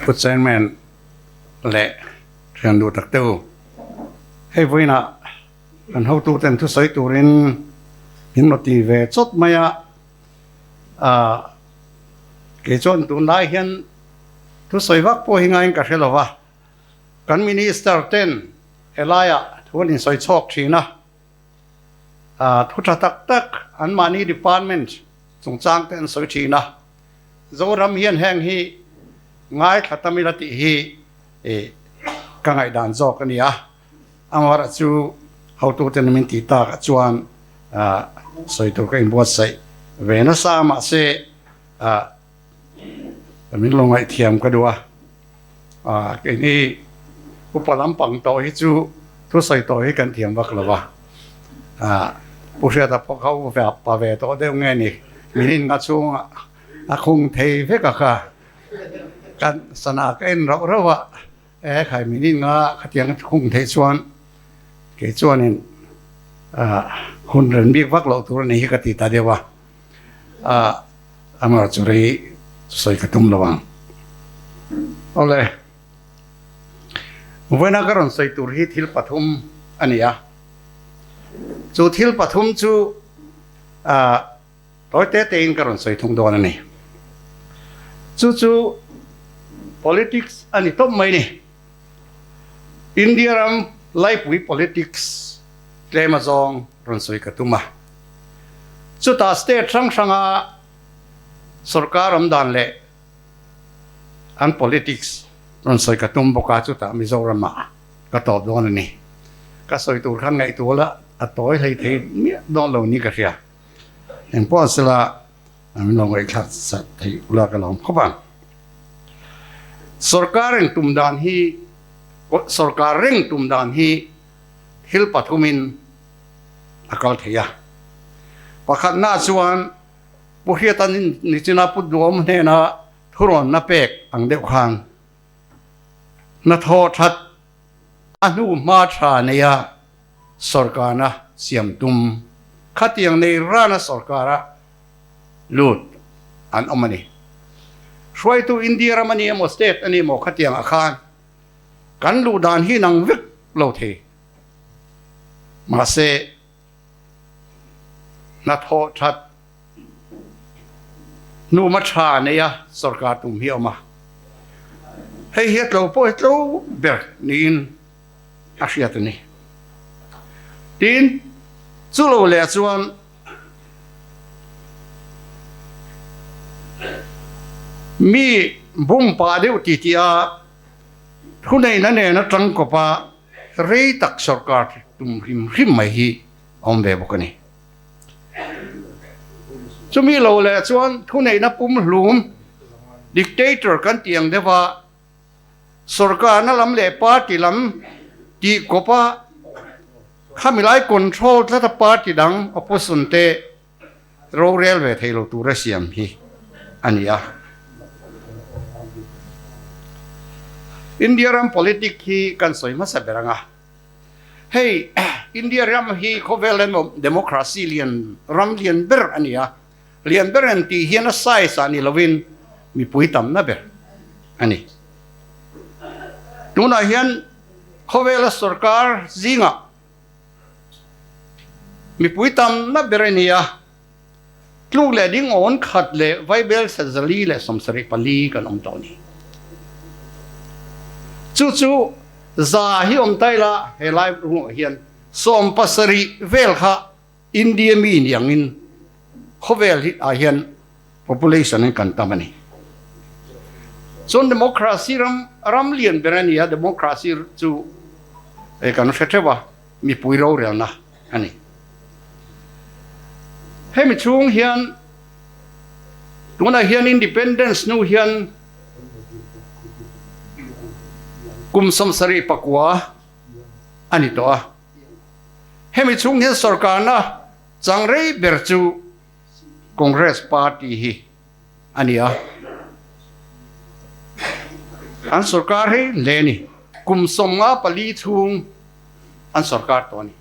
Pu Chairman leh thian duh tak te u, hei vawiinah kan hotuten thusawi turin min rawn ti ve chawt mai a, ah kei chuan tunlai hian thusawi vak pawh hi ngaiin ka hre lo va, kan Minister ten helaiah thu an insawi chhawk thin a. Thu tha tak tak anmahni department chungchang te an sawi thin a, Zoram hian heng hi ngaithla tam ila tih hi ka ngaihdan zawk a ni a, amaherawhchu chu hotute min tih takah chuan sawi tur ka inbuatsaih ve nasa a, mahse min lo ngaihthiam ka duh a. Keini upa lampang tawh hi chu thusawi tawh hi kan thiam vak lo va, Pu Hriata pawh kha u pa ve tawh deuh nge ni, min in nga chhunga a khung thei vek a kha, kan sana ka en rauh rauh a, e khai min in nga khatiang khung theih chuan kei chuanin hun ren bik vak loh tur a ni hi ka ti ta deuh a. Amar chu rei sawi ka tum lo ang. Awle, vawiina ka rawn sawi tur hi thil pathum a ni a. Chu thil pathum chu tawi te tein ka rawn sawi thung dawn a ni. Chu chu politics a ni tawp mai ni. India ram laipui politics tlem azawng rawn sawi ka tum a. Chutah state hrang hranga sorkar awm dan leh an politics rawn sawi ka tum bawk a, chutah Mizoramah ka tawp dawn a ni. Ka sawi tur khan ngaihtuah la a tawi hlei thei miah dawn lo ni ka hria. Engpawh sela min lo ngaihthlak sat theih ula ka lawm khawp ang. Sorkar reng tum dan hi sorkar reng tum dan hi thil pathumin a kal thei a. Pakhatna chuan Pu Hriata nichina Pu Duhawm hnena thurawnna pek ang deuh khan hnathawh that a hnu hma tha neia sawrkarna siam tum khatiang nei rana sawrkara lut an awm a ni. Hruaitu India ram a ni emaw state a ni emaw khatiang ah khan kan luh dan hi nang vek lo thei. Mahse, hnathawh that hnuma tha neia sorkar tum hi a awm a. Hei hi a tlo pawh hi tlo ber niin a hriat a ni. Tin, chu lo leh chuan mi bum pah deuh ti tih a thuneihna nena tangkawpa Rei tak sorkar tum hrim hrim mai hi a awm ve bawk a ni. Chumi lo leh chuan thuneihna pumhlum, dictator kan tih ang deuha sorkarna lam leh party lam tih kawpa khami lai control tlata party dang opposition te rorel ve thei lo tura siam hi a ni a. India ram politic hi kan sawi hmasa ber ang a, hei India ram hi khawvel emaw democracy lian ram lian ber a ni a, lian ber an tih hian a size ah ni lovin mipui tamna ber a ni. Tunah hian khawvela sorkar zingah Mipui tamna ber a ni a, tluk leh ding awn khat leh vaibel 474 kan awm tawh a ni. Chu chu za hi awm ta ila he lai rungah hian 70 vel kha India mi ni angin khawvel hi ah hian population in kan tam a ni. Chuan democracy ram ram lian ber a ni a, democracy chu kan hre theuh a, mipui rorelna a ni. Hemi chhung hian tunah hian independence hnu hian kum 79 a ni tawh a. Hemi chhung hian sorkarna chang rei ber chu Congress party hi a ni a, an sorkar hi hle a ni. Kum 54 chhung an sorkar tawh a ni.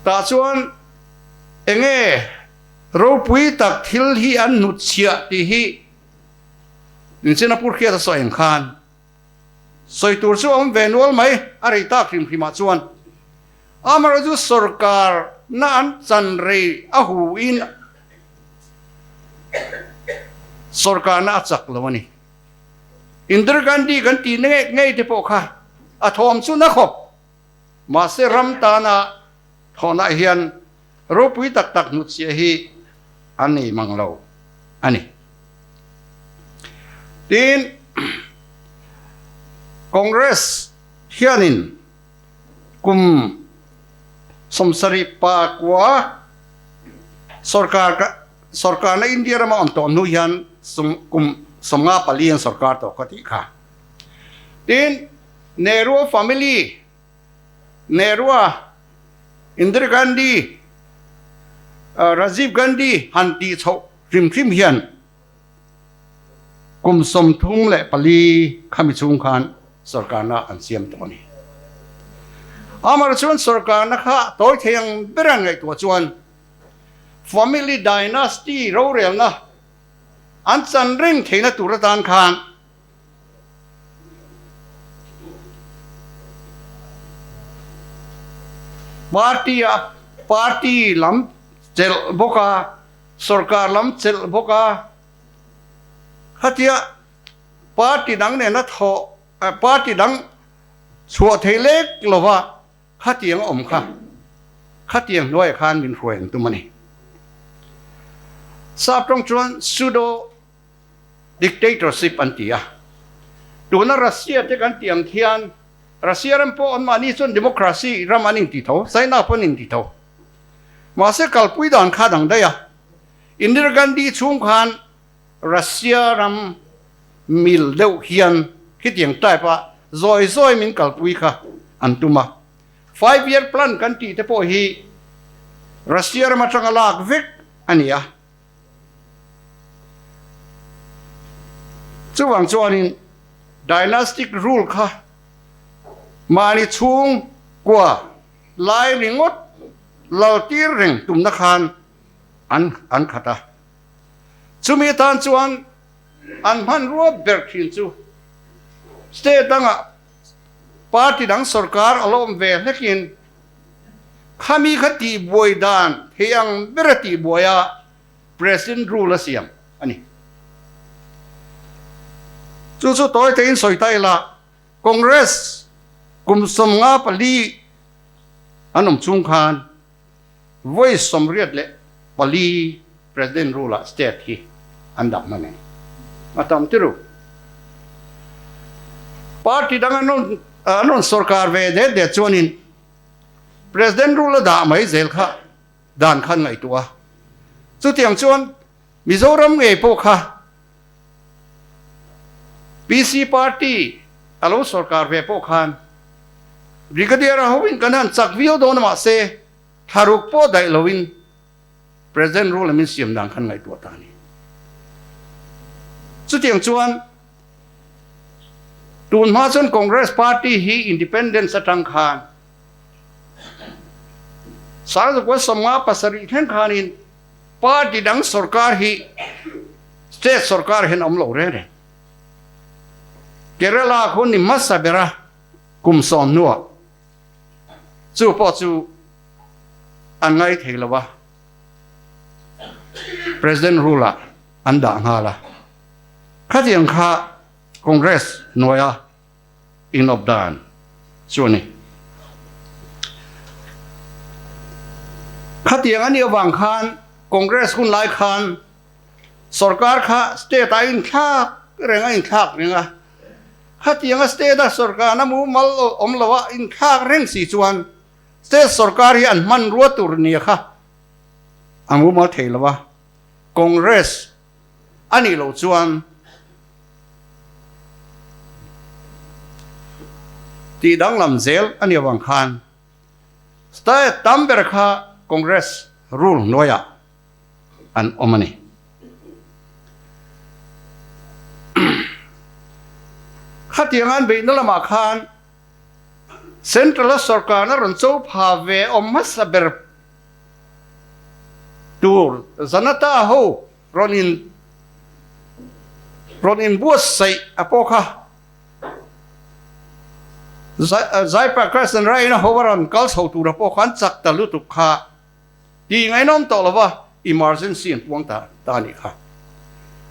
Tah chuan enge ropui tak thil hi an hnutchhiah tih hi. Inchina Pu Hriata sawi ang khan sawi tur chu a awm ve nual mai, a rei tak hrim hrimah chuan amaherawhchu sorkar na an chan rei a hu in sorkar na a chak lo a ni. Indira Gandhi kan tih ngei ngei te pawh kha a thawm chu na khawp, mahse ram tana thawhnah hian ropui tak tak hnutchhiah hi a nei mang lo a ni. Tin, Congress hianin kum 79 sorkar sorkarna India rama awm tawh hnu hian kum 54 an sorkar tawh ka tih kha. Tin, Nehru family, Nehru-a Indira Gandhi, Rajiv Gandhi han tih chhoh hrim hrim hian kum 34 khami chhung khan sorkarna an siam tawh a ni. Amaherawhchu chuan sorkarna kha tawi thei ang bera ngaihtuah chuan family dynasty rorelna an chan reng theihna tur atan khan Party a party lam chelh bawk a, sorkar lam chelh bawk a, khatia party dang nena thawh party dang chhuah thei lek lova khatiang a awm kha khatiang hnuaiah khan min hruai ang tum a ni. Sap tawng chuan pseudo Dictatorship an ti a. Tuna Russia te kan tih ang khian Russia ram pawh anmahni chuan democracy ram an inti tho, China pawh an inti tho. Mahse kalpui dan kha dang daih a. Indira Gandhi chhung khan Russia ram mil deuh hian khitiang type a zawi zawi min kalpui kha an tum a. Five year plan kan tih te pawh hi Russia ram atanga lak vek a ni a. Chuvang chuanin dynastic rule kha mahni chhung kua lai ringawt lal tir reng tumna khan an an khat a. Chumi atan chuan an hmanrua ber thin chu state dangah party dang sorkar a la awm ve hlekin Khami kha tihbuai dan thei ang bera tihbuai a President rule a siam a ni. Chu chu tawi teiin sawi ta ila, Congress kum 54 an awm chung khan vawi 84 President rule ah state hi an dah hman a ni. A tam tiru. Party dang an rawn an rawn sorkar ve det det chuanin President rule a dah mai zel kha dan khan ngaihtuah a. Chutiang chuan Mizoram ngei pawh kha PC party a lo sorkar ve pawh khan Brigadier a hoin kan han chak viau dawn a mahse thlaruk pawh daih loin President rule a min siam dan khan ngaihtuah ta a ni. Chutiang chuan tun hma chuan Congress party hi independence atang khan 1957 thleng khanin party dang sorkar hi state sorkar hian awm lo reng reng. Kerala khu ni hmasa bera kum 10 hnuah chu pawh chu an ngai thei lo a, President rule ah an dah nghal a. Khatiang kha Congress hnuaia inawp dan chu a ni. Khatiang a nih avang khan Congress hun lai khan sorkar kha state ah a inthlak reng a inthlak reng a. Khatianga state a sorkarna mumal awm lo a inthlak reng si chuan State sorkar hi an hmanrua tur nia kha a mumal thei lo a, Congress a nih loh chuan tih danglam zel a nih avang khan state tam ber kha Congress rule hnuaiah an awm a ni. Khatiang an beihna lamah khan Central-a sorkarna rawn cho pha ve awm hmasa ber tur Janata ho rawn in Rawn inbuatsaih a pawh kha Jaiprakash Narayan ho a rawn kal chho tura pawh khan chak ta lutuk kha tih ngaihnawm tawh lova emergency an puang ta ta a nih kha.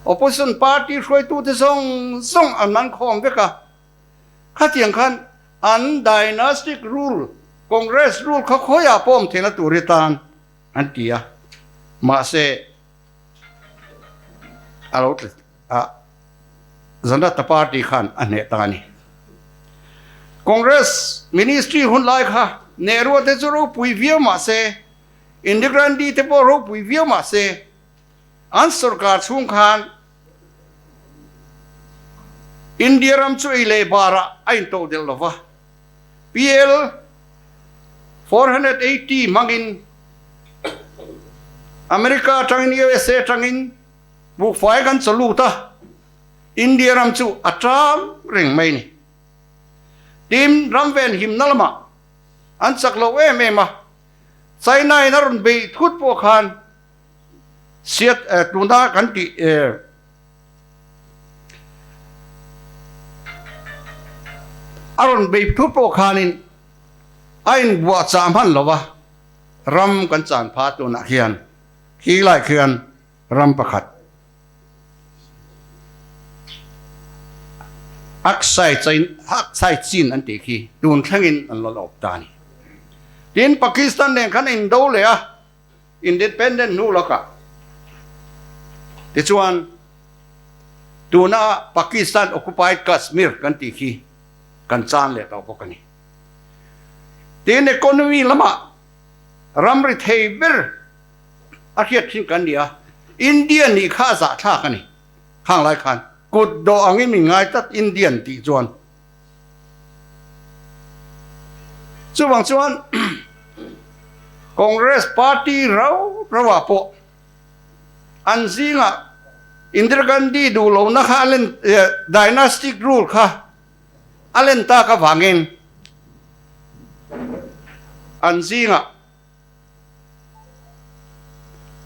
Opposition party hruaitute zawng zawng an man khawm vek a, khatiang khan an dynastic rule, Congress rule kha khawiah pawh awm theihna tur hi tan an ti a, mahse a lo tla a, Janata Party khan a hneh ta a ni. Congress ministry hun lai kha Nehru te chu ropui viau mah se, Indira Gandhi te pawh ropui viau mah se, an sorkar chhung khan India ram chu ei leh barah a intodelh lo va, PL 480 hmangin America atangin USA atangin buhfai kan chaw lut a, India ram chu a tang reng mai a ni. Tin, ram ven himna lamah an chak lo em em a, China in a rawn beih thut pawh khan siat tuna kan tih a rawn beih thut pawh khanin a inbuah chah hman lo va, ram kan chan pha tunah khian khi lai khian ram pakhat Aksai Chain Aksai Chin an tih khi tun thlengin an la lawp ta a ni. Tin, Pakistan nen khan a indo leh a, Independent hnu lawkah tichuan tuna Pakistan occupied Kashmir kan tih khi kan chan leh tawh bawk a ni. Tin, economy lamah ramri thei ber a hriat thin kan ni a, India nih kha a zahthlak a ni. Khang lai khan kut dawh angin min ngai tlat Indian tih chuan. Chuvang chuan Congress party rau rauah pawh an zingah Indira Gandhi duh lohna kha a len dynastic rule kha a len tak avangin an zingah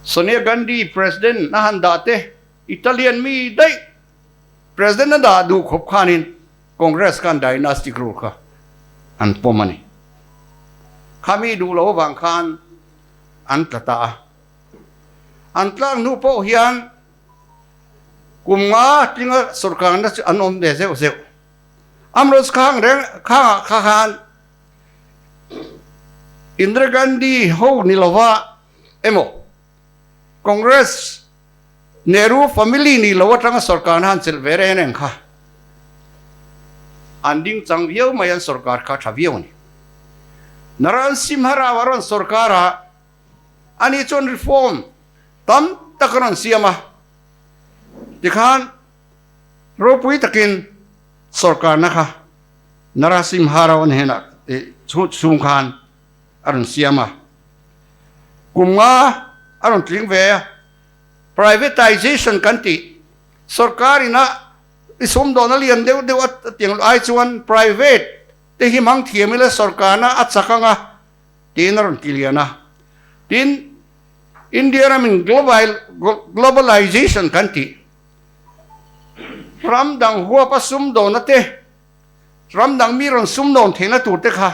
Sonia Gandhi president a han dah te Italian mi daih President a dah duh khawp khanin Congress khan dynastic rule kha an pawm a ni. Khami duh lo avang khan an tla ta a. An tlak hnu pawh hian kum nga tlinga sorkarna chu an awm ve zeuh zeuh. Amroj khang reng khangah kha khan Indira Gandhi ho ni lova emaw Congress Nehru family ni lo atanga sorkar na han chelh ve reng reng kha an ding chang viau mai an sorkar kha tha viau a ni. Narayan Simha Rao a rawn sorkar a, ani chuan reform tam tak a rawn siam a, tikhan ropui takin sorkarna kha Narasimha Rao an hnenah chhung khan a rawn siam a, kum nga a rawn tling ve a, privatization kan tih sorkar ina i sumdawn a lian deuh deuh a tiang ai chuan private te hi hmang thiam ila sorkarna a chak anga tiin a rawn ti lian a, tin India ramin global globalization kan tih ram dang huapa sumdawna te ram dang mi rawn sumdawn theihna tur te kha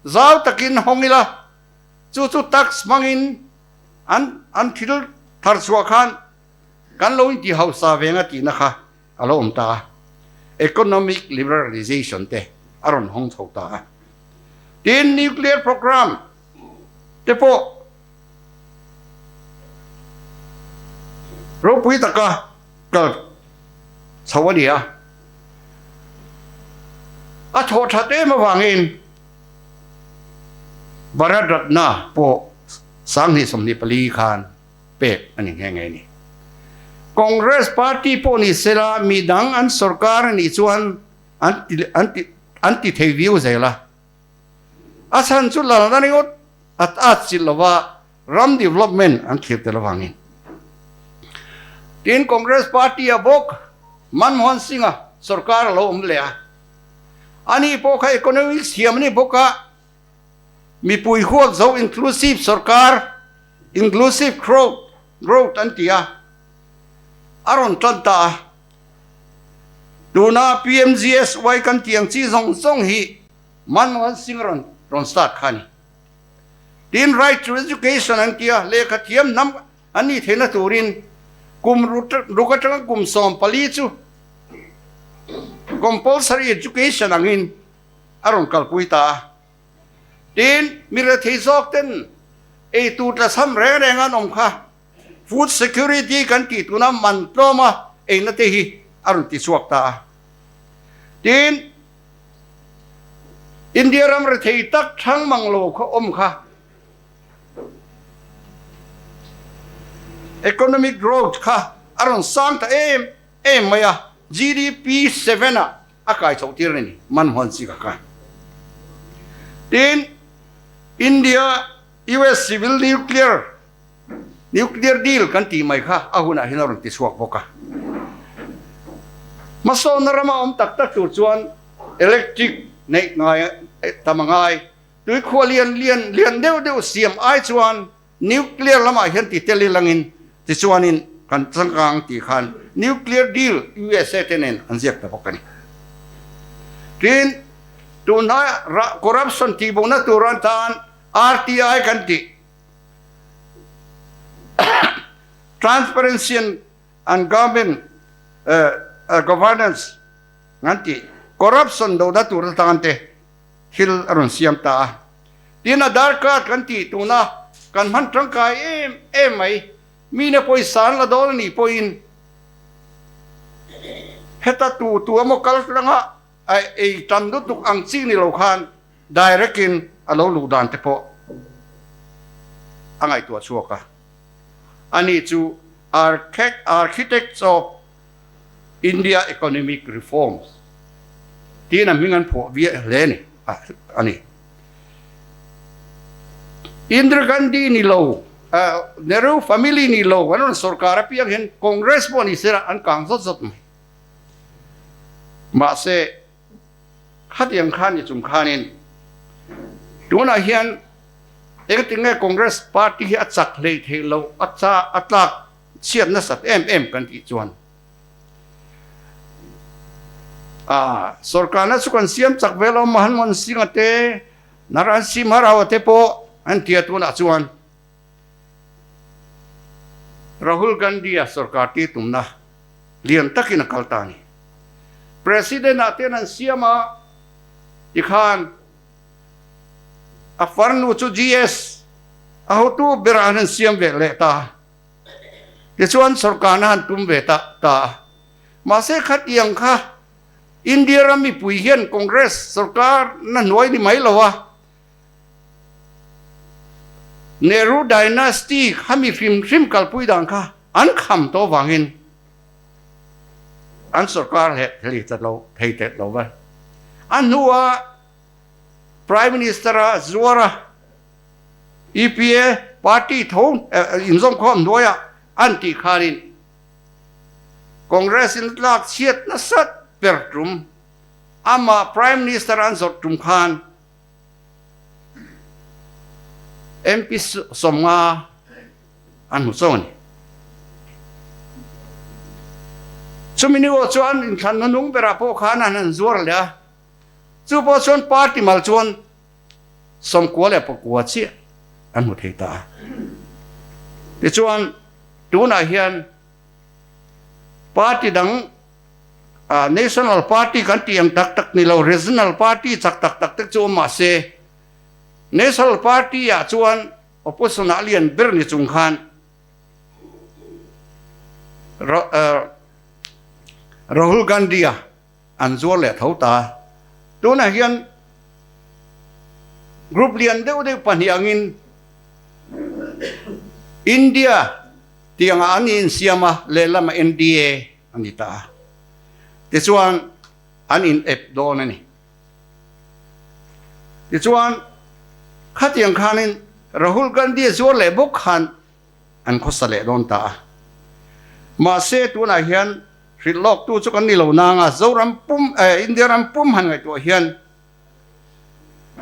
Zau takin hawng ila, chu chu tax hmangin an an thil thar chhuah khan kan lo inti hausa ve nga tihna kha a lo awm ta a. Economic liberalization te a rawn hawng chho ta a. Tin, nuclear program te pawh ropui taka kal chho a ni a. A thawh that em avangin Bharat Ratna pawh 2024 khan pek a ni nghe nghe a ni. Congress party pawh ni sela mi dang an sorkar a nih chuan an ti an ti an ti thei viau zel a. A chhan chu lalna ringawt at at chilh lova ram development an thlir tel avangin. Tin, Congress party a bawk Manmohan Singh-a sorkar a lo awm leh a. Ani pawh kha economics thiam a ni bawk a, mipui huat zo inclusive sorkar, inclusive growth, growth an ti a, a rawn tan ta a. Tuna PMGSY kan tih ang chi zawng zawng hi Manmohan Singh rawn rawn start kha a ni. Tin, Right to Education an ti a, lehkha thiam hnam an nih theihna turin kum ruk atanga kum 14 chu compulsory education angin a rawn kalpui ta a. Tin, mi rethei zawk ten ei tur tlachham reng reng an awm kha food security kan tih tuna man tlawma eina te hi a rawn ti chhuak ta a. Tin, India ram rethei tak thlang mang lo kha awm kha economic growth kha a rawn sang ta em em mai a, GDP 7 ah a kai chhoh tir a ni, Manmohan Singh a kai. Tin, India US civil nuclear nuclear deal kan tih mai kha a hunah hian a rawn ti chhuak bawk a. Hmasawnna rama awm tak tak tur chuan electric neih ngai tam a ngai. Tuikhua lian lian lian deuh deuh siam ai chuan Nuclear lamah hian ti tel ilangin tichuanin kan changkang tih khan nuclear deal usa te nen an ziak ta bawk a ni. Tin, tunhnaia corruption tihbukna tur atan RTI kan tih Transparency and Government Governance kan tih corruption dohna tur atan te thil a rawn siam ta a. Tin, Aadhaar card kan tih tuna kan hman tangkai em em mai. Mine pawisa an la dawn a nih pawhin heta tu tu emaw kal tlanga a ei tan lutuk ang chi ni lo khan direct in a lo luh dan te pawh a ngaihtuah chhuak a. Ani chu Architects of India Economic Reforms tiin a hming an phuah viah hle ni a ni. Indira Gandhi ni lo, Nehru family ni lo an rawn sorkar apiang hian Congress pawh ni sela an kang zawt zawt mai. Mahse, khatiang khan ni chung khanin tunah hian engtinge Congress party hi a chak hlei theih loh a cha a tlak chhiat nasat em em kan tih chuan a sorkarna chu kan siam chak vel a Manmohan Singh a te Narayan Simha Rao a te pawh an tia tunah chuan Rahul Gandhi a sorkar tir tumna lian takin a kal ta a ni. President ah ten an siam a tikhan a farnu chu GS a hotu berah an han siam ve leh ta. Tichuan sorkarna han tum ve ta ta a. Mahse khatiang kha India ram mipui hian Congress sorkar na hnuai ni mai lo a, Nehru dynasty kha mi hrim hrim kalpui dan kha an kham tawh vangin an sorkar leh thei ta lo thei teh lo va. A hnua Prime Minister a zuar a, EPA party tho inzawmkhawm hnuaiah an tih khanin Congress in tlak chhiat nasat ber tum amah Prime Minister an zawrh tum khan MP 50 an hmu chauh a ni. Chumi ni aw chuan inthlanna nung berah pawh khan an han zuar leh a, chu pawh chuan party mal chuan 99 chiah an hmu thei ta a. Tichuan, tunah hian party dang, National Party kan tih ang tak tak ni lo, Regional Party chak tak tak te chu awm mah se, National Party ah chuan opposition ah lian ber ni chung khan Rahul Gandhi a an zuar leh tho ta. Tunah hian group lian deuh deuh pahnih angin India tiangah an insiam a, lehlamah NDA a ni ta a. Tichuan an in ep dawn a ni. Tichuan khatiang khanin Rahul Gandhi a zuar leh bawk khan an khawsa leh dawn ta a. Mahse tunah hian hrilh lawk tu chu kan ni lo nang a, Zoram pum eh India ram pum han ngaihtuah hian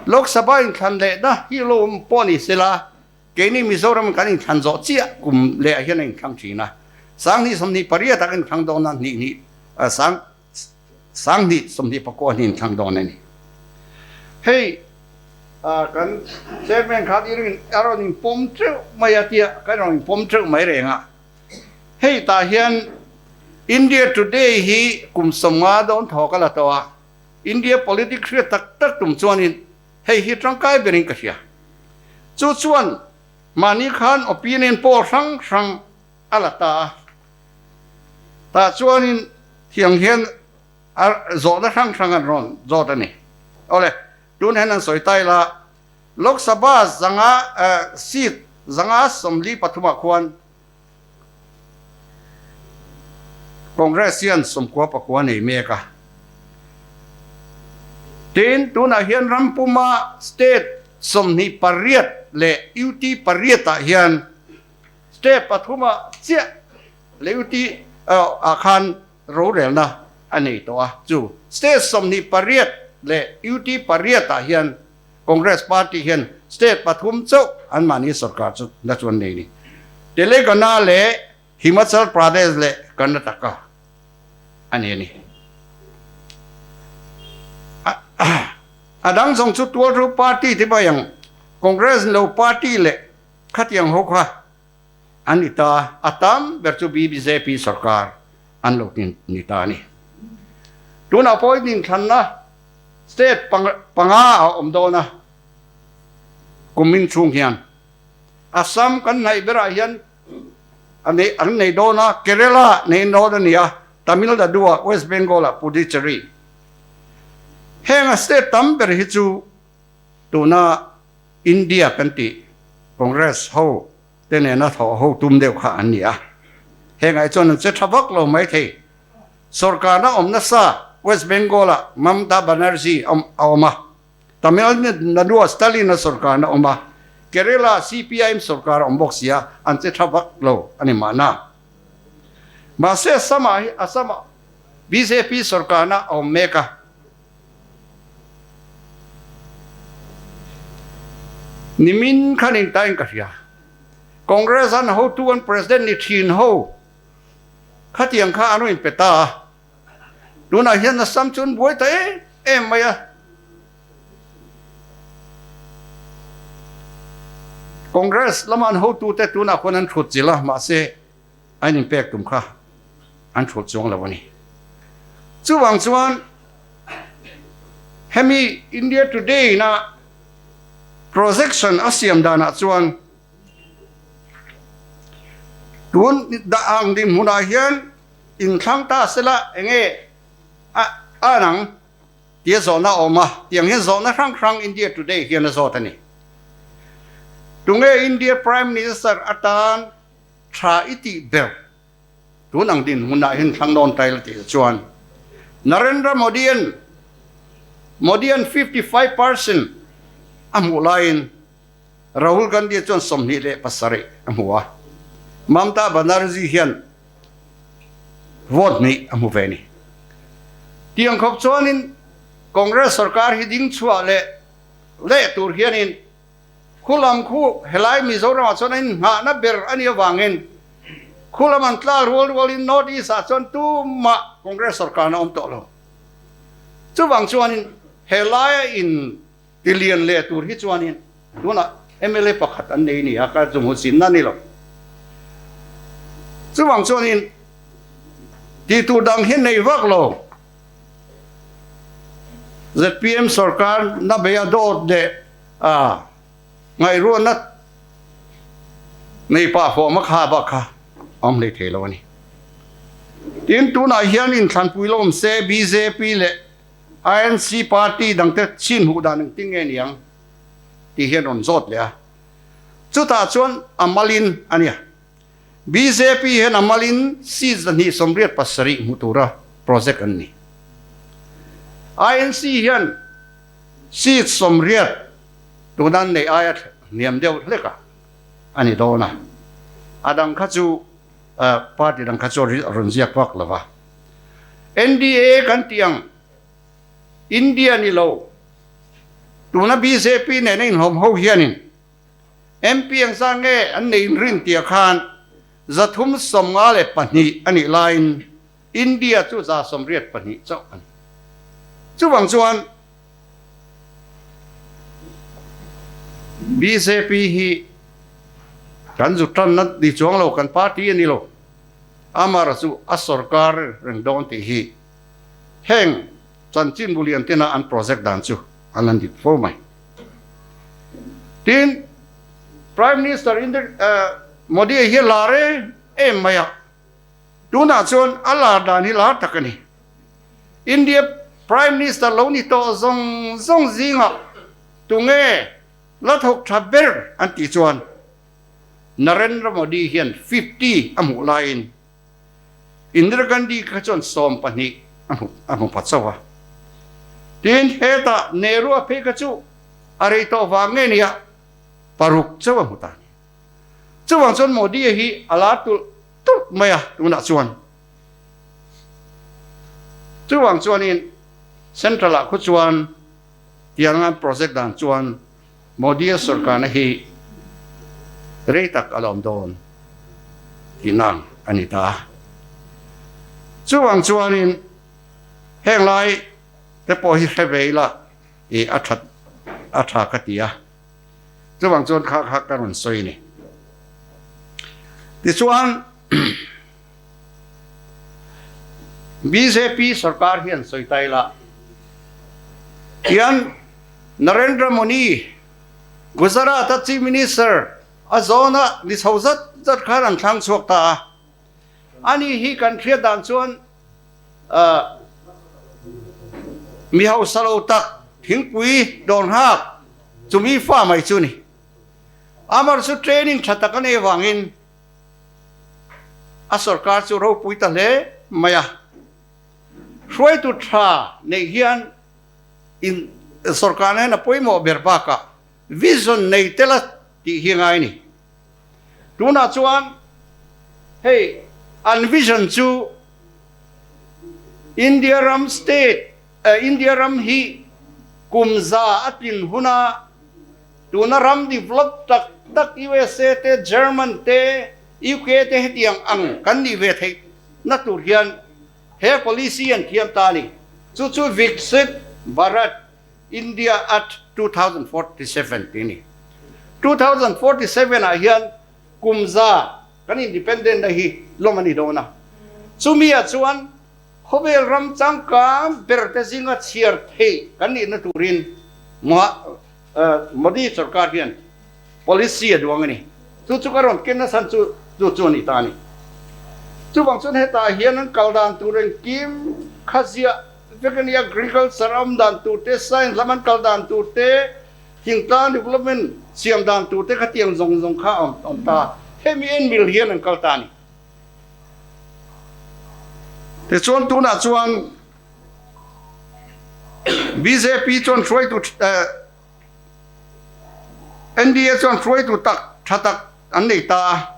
Lok Sabha inthlan lehna hi lo awm pawh ni sela keini Mizoram kan inthlan zawh chiah kum leh ah hian a inthlang thin a. 2028 ah kan inthlang dawn a, hnih hnih sang. 2029 an inthlang dawn a ni. Hei kan chairman khan i rin a rawn inpawm teuh mai a tia kan rawn inpawm teuh mai reng a. Hei tah hian India Today hi kum 50 dawn thaw ka la tawh a, India politics hriat tak tak tum chuanin hei hi tangkai berin ka hria. Chu chuan mahni khan opinion poll hrang hrang a la ta a, tah chuanin thiang hian a zawhna hrang hrang an rawn zawt a ni. Awle, tun hian an sawi ta ila, Lok Sabha zanga seat 143 ah khuan Congress hian 99 nei mek a. Tin, tunah hian ram puma state 28 leh UT pariatah hian state pathumah chiah leh UT ah khan rorelna a nei tawh a. Chu state 28 leh UT pariatah hian Congress party hian state pathum chauh anmahni sorkar chu la chuan nei ni. Telangana leh Himachal Pradesh leh Karnataka a ni a ni. A dang zawng chu tualru party te mai ang Congress lo party leh khatiang ho kha an ni ta, a tam ber chu BJP sorkar an lo ni ta a ni. Tunah pawh inthlanna State panga a awm dawn a, kumin chhung hian Assam kan hnaih berah hian an nei dawn a, Kerala nei dawn a ni a, Tamil Nadu-ah, West Bengal-ah, Puducherry. Heng a state tam ber hi chu tuna India kan tih Congress ho te nena thawh ho tum deuh kha an ni a, hengah hi chuan an che tha vak lo maithei. Sorkarna awm nasa West Bengal-ah Mamta Banerjee a awm a, Tamil Nadu-ah Stalin-a sorkarna awm a, Kerala-ah CPIM sorkar a awm bawk si a, an che tha vak lo a ni mahna. Mahse Assam-ah hi Assam-ah bjp sorkarna a awm mek a. Nimin khan intain ka hria. Congress an hotu an President ni thin ho Khatiang kha an rawn inpe ta a, tunah hian Assam chu an buai ta em em mai a. Congress lama an hotute tunah khuan an thut chilh a, mahse an inpek tum kha an thut chuang lo a ni. Chuvang chuan hemi India Today ina projection a siam danah chuan Tun dah ang dinhmunah hian inthlang ta sela enge a an ang tia zawhna a awm a, tiang hian zawhna hrang hrang India Today hian a zawt a ni. Tunge India Prime Minister atan tha i tih ber tun ang dinhmunah hian thlang dawn ta ila tih chuan Narendra Modi-a'n Modi-a'n 55% a hmuh laiin Rahul Gandhi chuan 27 a hmu a, Mamta Banerjee hian vote hnih a hmu ve a ni. Tiang khawp chuanin Congress sorkar hi ding chhuah leh leh tur hianin khu lam khu helai Mizoramah chuan a inngahna ber a nih avangin khu lam an tla rual rualin North East ah chuan tumah Congress sorkarna a awm tawh lo. Chuvang chuanin helaia in Ti lian leh tur hi chuanin tunah mla pakhat an nei nia ka chu hmuhsinna a ni lo. Chuvang chuanin tih tur dang hi nei vak lo. Zpm sorkar na bei a dawt leh a ngaihruatna nei pah fawm a kha bak kha a awm hlei thei lo a ni. Tin, tunah hian inthlanpui lawm se bjp leh INC party dangte chin hmuh dan engtin nge niang tih hian rawn zawt leh a. Chutah chuan a malin a nia. Bjp hian a malin seat 287 hmu tura project an ni. INC hian seat 80 tuna an neih aia hniam deuh hlek a a ni dawn a. A dang kha chu party dang kha chu a rawn ziak vak lo va. NDA kan tih ang India ni lo tuna bjp nena inhlawm ho hianin MP ang zah nge an nei inrin tia khan 352 a nih laiin India chu 182 chauh a ni. Chuvang chuan bjp hi kan zu tanna ni chuang lo, kan party a ni lo. Amara chu a sorkar reng dawn tih hi heng chanchin bulian tena an project dan chu an la dik fo mai. Tin, Prime Minister Modi hi lar em em mai a, tunah chuan a lar dan hi lar tak a ni. India Prime Minister lo ni tawh zawng zawng zingah tunge la thawk tha ber an tih chuan Narendra Modi hian 50 a hmuh laiin Indira Gandhi kha chuan 12 a hmu a hmu pha chauh a. Tin, hetah Nehru a phei kha chu a rei tawh vang nge nia paruk chauh a hmu ta a ni. Chuvang chuan Modi hi a lar tulh tulh mai a tunah chuan. Chuvang chuanin Central ah khu chuan tiang an project dan chuan Modi a sorkarna hi rei tak a lawm dawn tihna a ni ta. Chuvang chuanin heng lai te pawh hi hre ve ila i a that a tha ka ti a. Chuvang chuan kha kha ka rawn sawi a ni. Tichuan bjp sorkar hian sawi ta ila hian Narendra Modi Gujarat a Chief Minister a zawna ni chho zat zat khan an thlang chhuak ta a. Ani hi kan hriat dan chuan mi hausa lo tak thingpui dawn nghak chumi fa mai chu ni. Amar chu training tha tak a nei avangin a sorkar chu ropui ta hle mai a. Hruaitu tha neih hian in sorkar hian a pawimawh ber bakah vision nei tel a tih hi ngai a ni. Tunah chuan hei an vision chu India ram state India ram hi kum za a tlin huna tuna ram develop tak tak USA te German te UK te hetiang ang kan nih ve theih na tur hian he policy an thiam ta a ni. Chu chu Viksit Bharat India at 2047 tih a ni. 2047 ah hian kum za kan independent na hi lawm a ni dawn a. Chumi ah chuan khawvel ram changkang ber te zinga chhiar theih kan nihna turin Modi sorkar hian policy a duang a ni. Chu chu ka rawn ken nasa chu chu chu a ni ta a ni. Chuvang chuan hetah hian an kal dan tur engkim kha ziah vek a ni. Agriculture a awm dan tur te, science lam an kal dan tur te, thingtlang development siam dan tur te kha tiang zawng zawng kha a awm ta. Hemi en mil hian an kal ta a ni. Tichuan tunah chuan bjp chuan hruaitu NDA chuan hruaitu tak tha tak an nei ta a,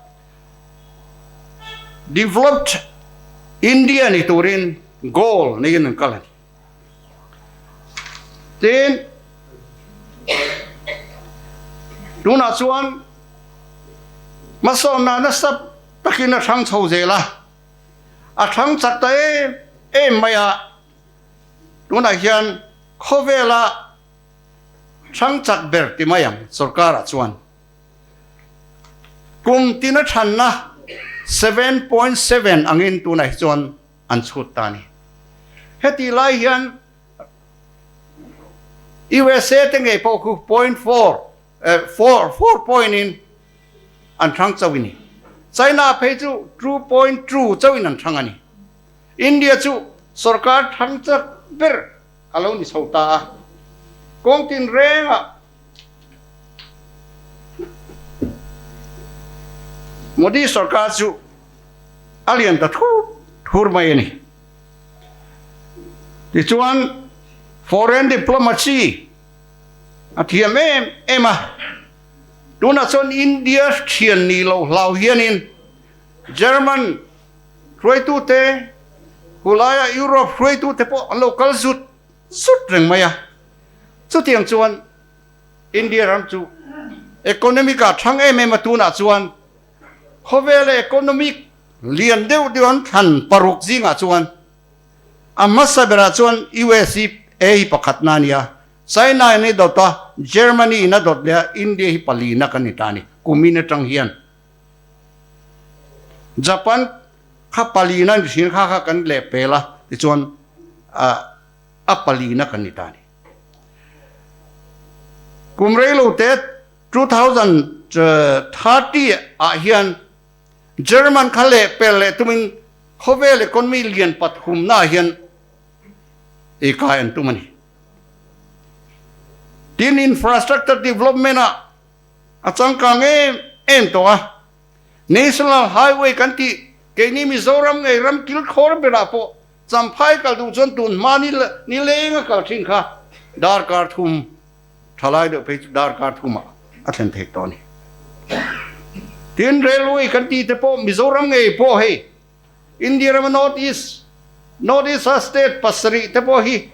Developed India ni turin goal neiin an kal a ni. Tin, tunah chuan hmasawnna nasa takin a hrang chho zel a, a hrang chak ta em em mai a, tunah hian khawvela hrang chak ber ti mai ang sorkarah chuan kum tina thanna 7.7 angin tunah hi chuan an chhut ta a ni. Heti lai hian USA te ngei pawh khu point four four four point in an hrang chauh a ni. China phei chu 2.2 chauh in an hrang a ni. India chu sorkar thang chak ber a lo ni chho ta a. Kawng tinrengah Modi sorkar chu a lian ta thur thur mai a ni. Tichuan foreign diplomacy a thiam em em a. Tunah chuan India thian ni lo hlau hianin German hruaitute hulaia Europe hruaitute pawh an lo kal zut zut reng mai a. Chutiang chuan India ram chu economic ah thang em em a tunah chuan khawvela economic lian deuh deuh an thlan paruk zingah chuan a hmasa berah chuan USA A hi pakhatna a ni a, China in a dawt a, Germany in a dawt leh a, India hi palina kan ni ta a ni, kumin atang hian. Japan kha palina ni thin kha kha kan leh pel a, tichuan a palina kan ni ta a ni. Kum reilo te 2030 ah hian German kha leh pel leh tumin khawvel economy lian pathumna ah hian ei kai an tum a ni. Tin, infrastructure development ah a changkang em em tawh a, National Highway kan tih keini Mizoram ngei ram kilkhawr berah pawh Champhai kal duh chuan tun hma ni lenga kal thin kha darkar thum thalai deuh phei chu darkar thumah a thlen theih tawh a ni. Tin, railway kan tih te pawh Mizoram ngei pawh hei India rama North East, North East a state pasarih te pawh hi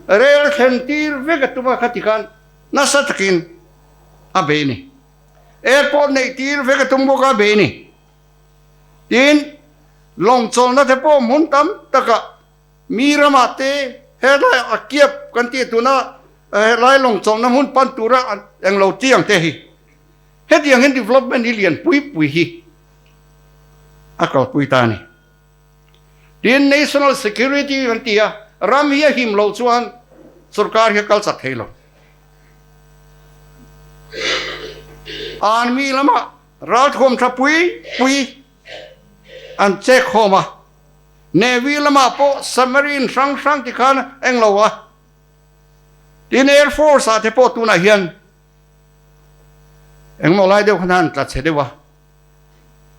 rail thlen tir vek a tum a khati khan nasa takin a bei a ni. Airport neih tir vek a tum bawk a bei a ni. Tin, lawng chawlhna te pawh hmun tam takah mi ramah te helai a kiap kan tih tuna helai lawng chawlhna hmun pan tura englo ti ang te hi hetiang hian development hi lian pui pui hi a kalpui ta a ni. Tin, national security kan ti a, ram hi a him loh chuan sorkar hi a kal chak thei lo. Army lamah Ralthuam tha pui pui an check khawm a, Navy lamah pawh submarine hrang hrang ti khan eng lo a, tin Air Force ah te pawh tunah hian engmaw lai deuh khan an tla chhe deuh a,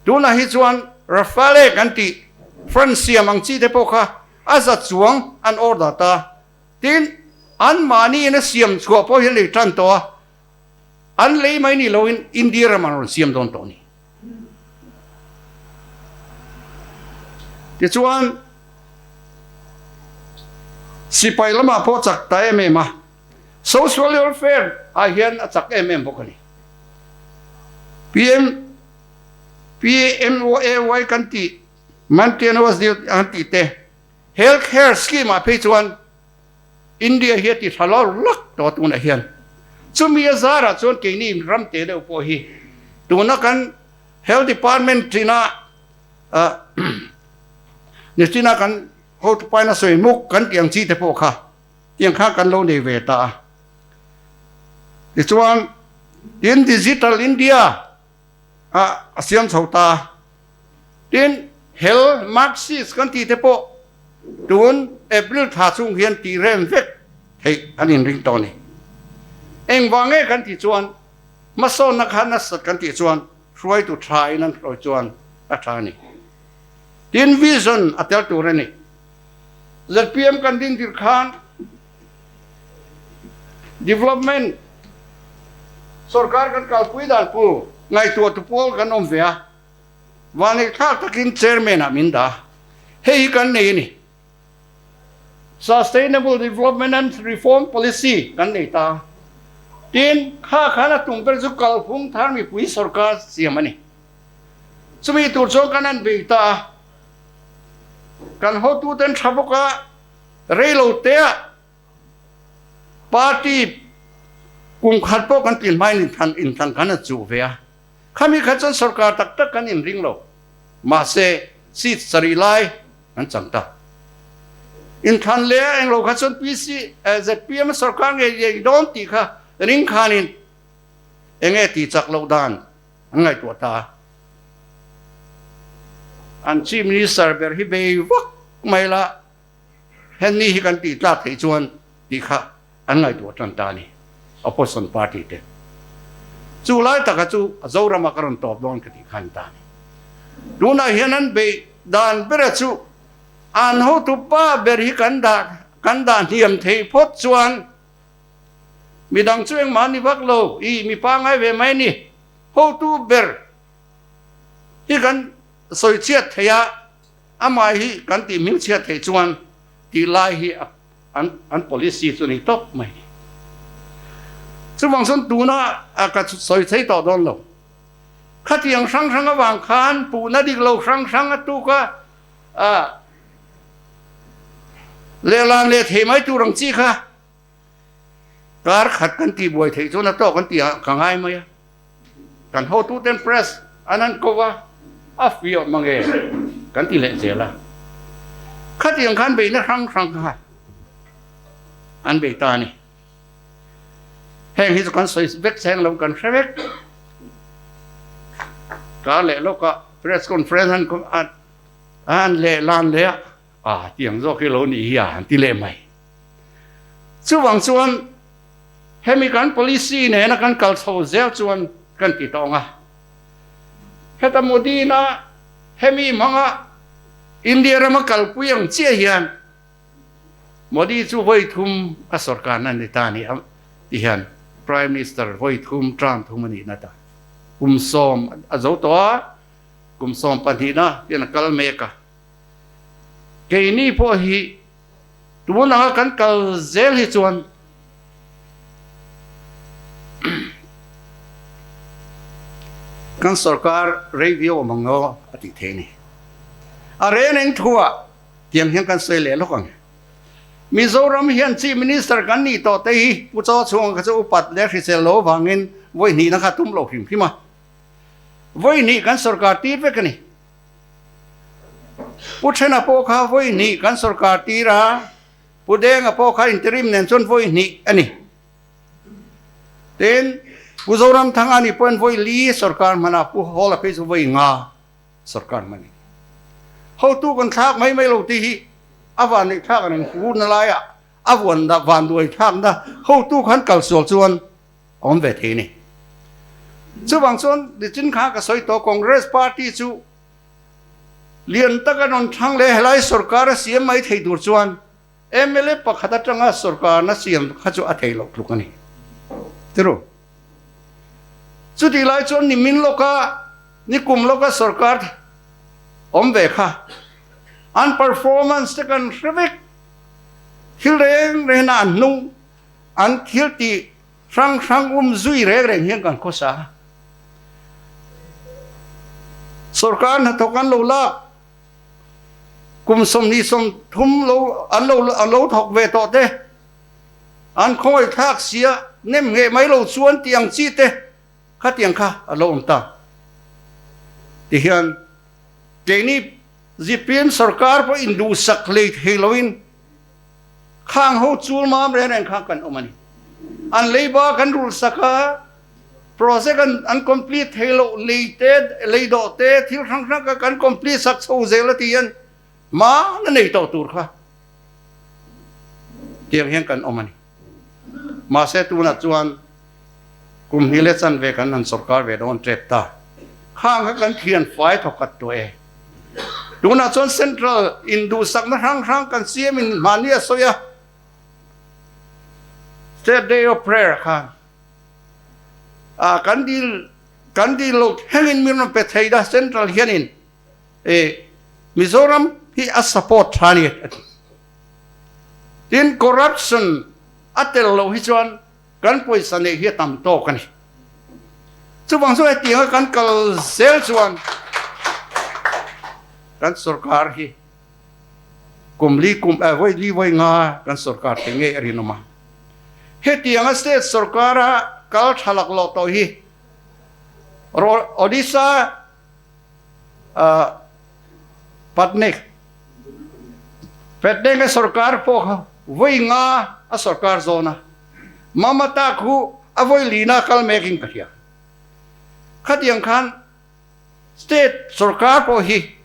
tunah hi chuan Rafale kan tih France siam ang chi te pawh kha a za chuang an order ta, tin anmahni in a siam chhuah pawh hi an lei tan tawh a. An lei mai ni loin India ram an rawn siam dawn tawh a ni. Tichuan, sipai lamah pawh chak ta em em a, social welfare ah hian a chak em em bawk a ni. PM, PMOAY kan tih, Maintenance an tih te, Health Care Scheme ah phei chuan India hi a ti tha lawr lak tawh a tunah hian. Chumi a zarah chuan keini ram te deuh pawh hi tuna kan Health Department tina nichina kan hotu paina sawi muk kan tih ang chi te pawh kha tiang kha kan lo nei ve ta a. Tichuan tin Digital India a siam chho ta. Tin, hel Marxist kan tih te pawh tun April thla chung hian tih rem vek theih an inring tawh a ni. Engvang nge kan tih chuan hmasawnna kha nasat kan tih chuan hruaitu tha in an hruai chuan a tha a ni. Tin, vision a tel tur a ni. Zpm kan ding tir khan development sorkar kan kalpui dan pu ngaihtuah tu pawl kan awm ve a. Vanneih thlak takin chairman ah min dah a, hei hi kan nei a ni. Sustainable Development and Reform Policy kan nei ta a, tin kha khan a tum ber chu kalphung thar mipui sorkar siam a ni. Chumi tur chuan kan han bei ta a, kan hotuten tha bawk a, reilo tea party kum khat pawh kan tih hmain inthlan khan a chuh ve a. Khami kha chuan sorkar tak tak kan inring lo. Mahse, seat sarih lai an chang ta. Inthlan leh a englo kha chuan PC, zpm sorkar ngei ngei dawn tih kha ring khanin enge tih chak loh dan an ngaihtuah ta a. An Chief Minister ber hi bei vak mai la, henni hi kan tih tlak theih chuan tih kha an ngaihtuah tan ta a ni, opposition party te. Chu lai taka chu Zorama ka rawn tawp dawn ka tih kha a ni ta a ni. Tunah hian an beih dan bera chu an hotu pa ber hi kan dah kan dah hniam theih phawt chuan midang chu engmah ni vak lo, i mi pangai ve mai a ni, hotu ber hi kan sawi chhiat thei a, amah hi kan tih hming chhiat theih chuan tih lai hi a An an policy chu ni tawp mai. Chuvang chuan tuna ka sawi thei tawh dawn lo. Khatiang hrang hrang avang khan puhna dik lo hrang hrang a tuk a, a lehlan leh thei mai tur ang chi kha. Kar khat kan tih buai theih chuan a tawk an tih ah ka ngai mai a. Kan hotuten press an han ko a, a fiah mange kan ti leh zel a. Khatiang khan beihna hrang hrang kha an bei ta a ni. Heng hi chu kan sawi vek cheng lo kan hre vek. Kar leh lawkah press conference an an leh lan leh a, a tiang zawk hi lo nih hi a an ti leh mai. Chuvang chuan hemi kan policy nena kan kal chho zel chuan kan ti tawng a. Heta Modi na hemi hmanga India rama kalpui ang chiah hian Modi chu vawi thum a sorkarna ni ta ni a ti hian Prime Minister vawi thum term thum a nihna ta kum sawm a zo tawh a, kum sawm pahnihna hian a kal mek a. Keini pawh hi tun anga kan kal zel hi chuan kan sorkar rei viau awm ang aw a tih theih a ni. A reng reng thuah tiang hian kan sawi leh lawk ang. Mizoram hian Chief Minister kan nih tawh te hi Pu Chaw Chhunga kha chu upat leh hrisel lo avangin vawi hnihna kha tum lo hrim hrim a. Vawi hnih kan sorkar tir vek a ni. Pu Thena pawh kha vawi hnih kan sorkar tir a, Pu Denga pawh kha interim nen chuan vawi hnih a ni. Tin, Pu Zoramthanga ni pawhin vawi li sorkar hman a, Pu Hawla phei chu vawi nga sorkar hman a ni. Hotu kan thlak mai mai lo tih hi a van neih thlak an inhurna laiah a vuan van duai thlakna hotu khan kalsual chuan a awm ve thei a ni. Chuvang chuan nichin kha ka sawi tawh Congress party chu lian taka rawn thlang leh helai sorkar a siam mai thei tur chuan mla pakhat atanga sorkarna siam kha chu a thei loh tluk a ni. Tiru. Chutih lai chuan nimin lawka nikum lawka sorkar awm ve kha an performance te kan hre vek thil reng reng a an hnung An thil tih hrang hrang um zui reng reng hian kan khawsa a. Sorkar hnathawk an lo lak kum 20 30 lo an lo an lo thawk ve tawh te an khawngaih thlak sia nem ngheh mai lo chuan tih ang chi te khatiang kha a lo awm ta. Tihian keini zpm sorkar pawh induhsak hlei thei loin Khang ho chul mam reng reng kha kan awm a ni. An leiba kan rul sak a, project an an complete thei loh lei te, lei dawh te, thil hrang hrang kha kan complete sak chho zel a ti hian hma na nei tawh tur kha tiang hian kan awm a ni. Mahse tunah chuan kum hnih leh chanve kan han sorkar ve dawn tep ta. Khang kha kan thian fai thawkhat tawh e. Tunah chuan Central in duhsakna hrang hrang kan siam in mahni a sawi a, State Day of Prayer khan ah kan dil kan dil lo thleng in min rawn pe thei da Central hian in e Mizoram hi a support tha ni a ti. Tin corruption a tel loh hi chuan kan pawisa neih hi a tam tawk a ni. Chuvang chu hetianga kan kal zel chuan kan sorkar hi kum li kum eh vawi li vawi nga kan sorkar te ngei a rinawm a. Hetianga state sorkara kal tha lak loh tawh hi Odisha Patnaik Patnaik a sorkar pawh kha vawi nga a sorkar zawn a. Mamata khu a vawi lina kal mek in ka hria. Khatiang khan state sorkar pawh hi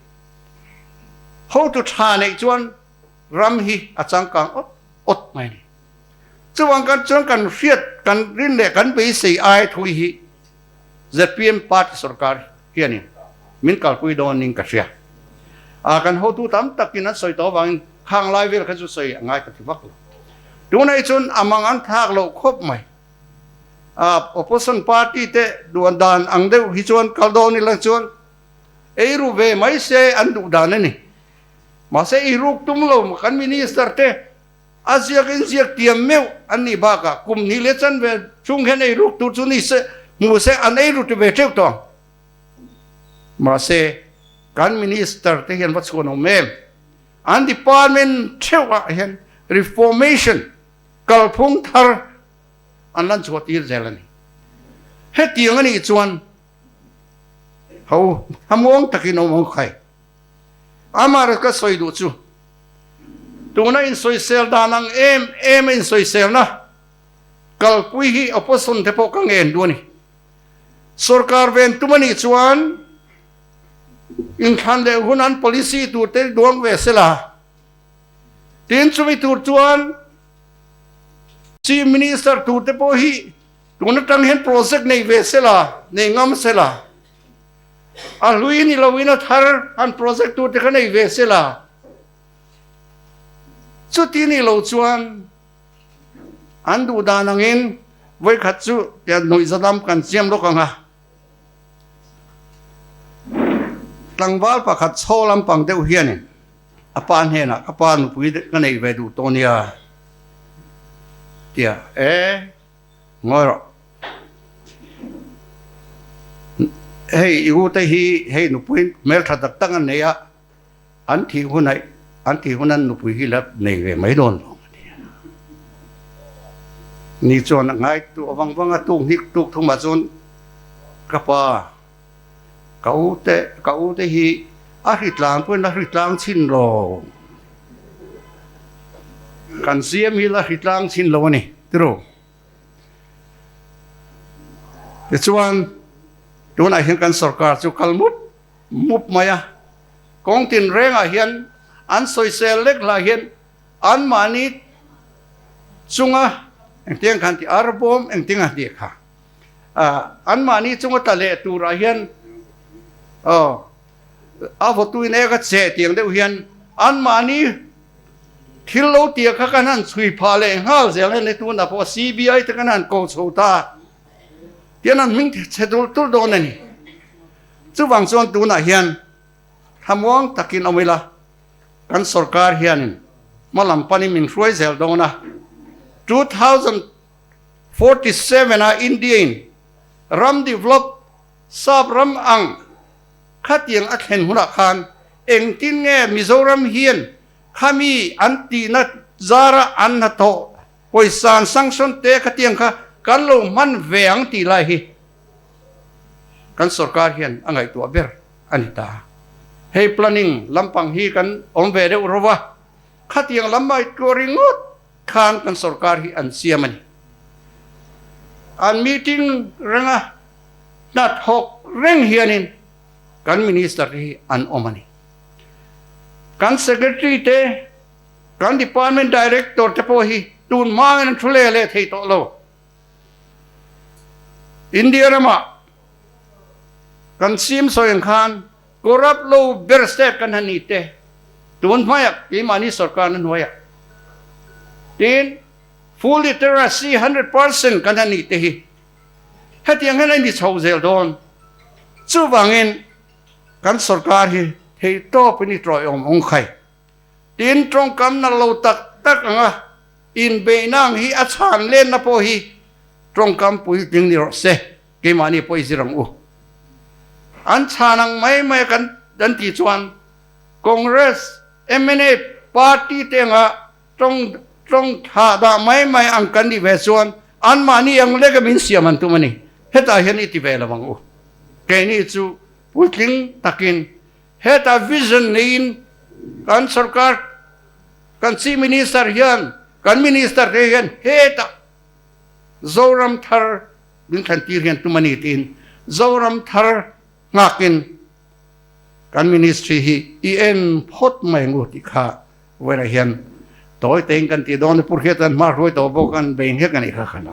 hotu tha neih chuan ram hi a changkang awt awt mai a ni. Chuvang kan chuan kan hriat kan rin leh kan beisei ai thui hi zpm party sorkar hianin min kalpui dawn in ka hria. A kan hotu tam takin an sawi tawh avangin khang lai vel kha chu sawi a ngai ka ti vak lo. Tunah chuan a mang an thlak loh khawp mai. A opposition party te duan dan ang deuh hi chuan kal dawn ila chuan ei ru ve mai se an duh dan a ni. Mahse ei ruk tum lo kan minister te A ziak in ziak tiam meuh an nih bakah kum hnih leh chanve chhung hian ei ruk tur chu ni se hmu se an ei ru ti ve teuh tawh ang. Mahse, kan minister te hian va chhuan awm em? An department theuh ah hian reformation kalphung thar. an lan chhuah tir zel a ni. Hetiang a nih chuan ho hamuang takin awm ang khai. Amah ka sawi duh chu tuna insawisel dan ang em em a insawiselna kalpui hi opposition te pawh ka ngen duh a ni. Sorkar ven tum a nih chuan inthlan leh hun an policy tur te duang ve sela. Tin chumi tur chuan Chief Minister tur te pawh hi tun atang hian project nei ve sela, nei ngam sela. A hlui ni loin a thar an project tur te kha nei ve sela. Chuti ni lo chuan an duh dan angin vawikhat chu tiang nuihzadam kan siam lawk ang a. Tlangval pakhat chhaw lampang deuh hianin a pa hnenah ka pa nupui ka neih ve duh tawh nia tia e ngawi rawh hei i u te hi hei nupui hmeltha tak tak an nei a an thih hunah an thih hun an nupui hi la nei ve mai dawn lo a nia ni chuan a ngai tu avang vang a tuk hnik tuk thumah chuan ka pa Ka u te, ka u te hi a hritlang pawhin a hritlang chhin lo. Kan siam hi la hritlang chhin lo a ni, tiro. Tichuan, tunah hian kan sorkar chu kal mup mup mai a. Kawng tinrengah hian an sawisel lek lah hian anmahni chunga engtiang khan tih arbawm engtiang a tih kha. Anmahni chunga tla leh turah hian aw a vawtuin ek a che tiang deuh hian anmahni thil lo tia kha kan han chhui phah leh nghal zel a ni. Tunah pawh CBI te kan han ko chho ta tian an hming chhe tul tul dawn a ni. Chuvang chuan tunah hian thlamuang takin awm ila kan sorkar hianin hma lam panin min hruai zel dawn a. 2000 47 a India-in ram develop sap ram ang khatiang a thlen hunah khan engtin nge Mizoram hian khami an tihna zara an hnathawh pawisa an sanction te khatiang kha kan lo hman ve ang tih lai hi kan sorkar hian a ngaihtuah ber a ni ta. Hei planning lampang hi kan awm ve deuh ro va, khatiang lam ngaihtuah ringawt Khan kan sorkar hi an siam a ni. An meeting renga hnathawk reng hianin kan minister te hi an awm a ni. Kan secretary te, kan department director te pawh hi tun hmangin an thu leh leh thei tawh lo. India ramah kan sim sawi ang khan corrupt lo ber state kan han ni te tun hmaiah keimahni sorkar na hnuaiah tin full literacy 100% kan han nih te hi hetiang hian a ni chho zel dawn. Chuvangin kan sorkar hi theihtawpin i tawih awm awng khai. Tin tawngkam na lo tak tak anga inbeihna ang hi a chhan lenna pawh hi tawngkam puitling ni rawh se, keimahni pawh i zir ang u. An chhan ang mai mai a kan an tih chuan Congress, mna party te anga tawng tawng thah dah mai mai ang kan nih ve chuan anmahni ang leka min siam an tum a ni. Hetah hian i ti ve lo ang u. Keini chu puitling takin Heta vision neiin kan sorkar, kan Chief Minister hian, kan Minister te hian heta Zoram thar min thlan tir hian tum a ni tiin Zoram thar nghakin kan Ministry hi i en phawt mai ang u tih kha vawiinah hian tawi tein kan tih dawn a, Purhia tan hma hruai tawh bawk an bei nghek a nih kha khan.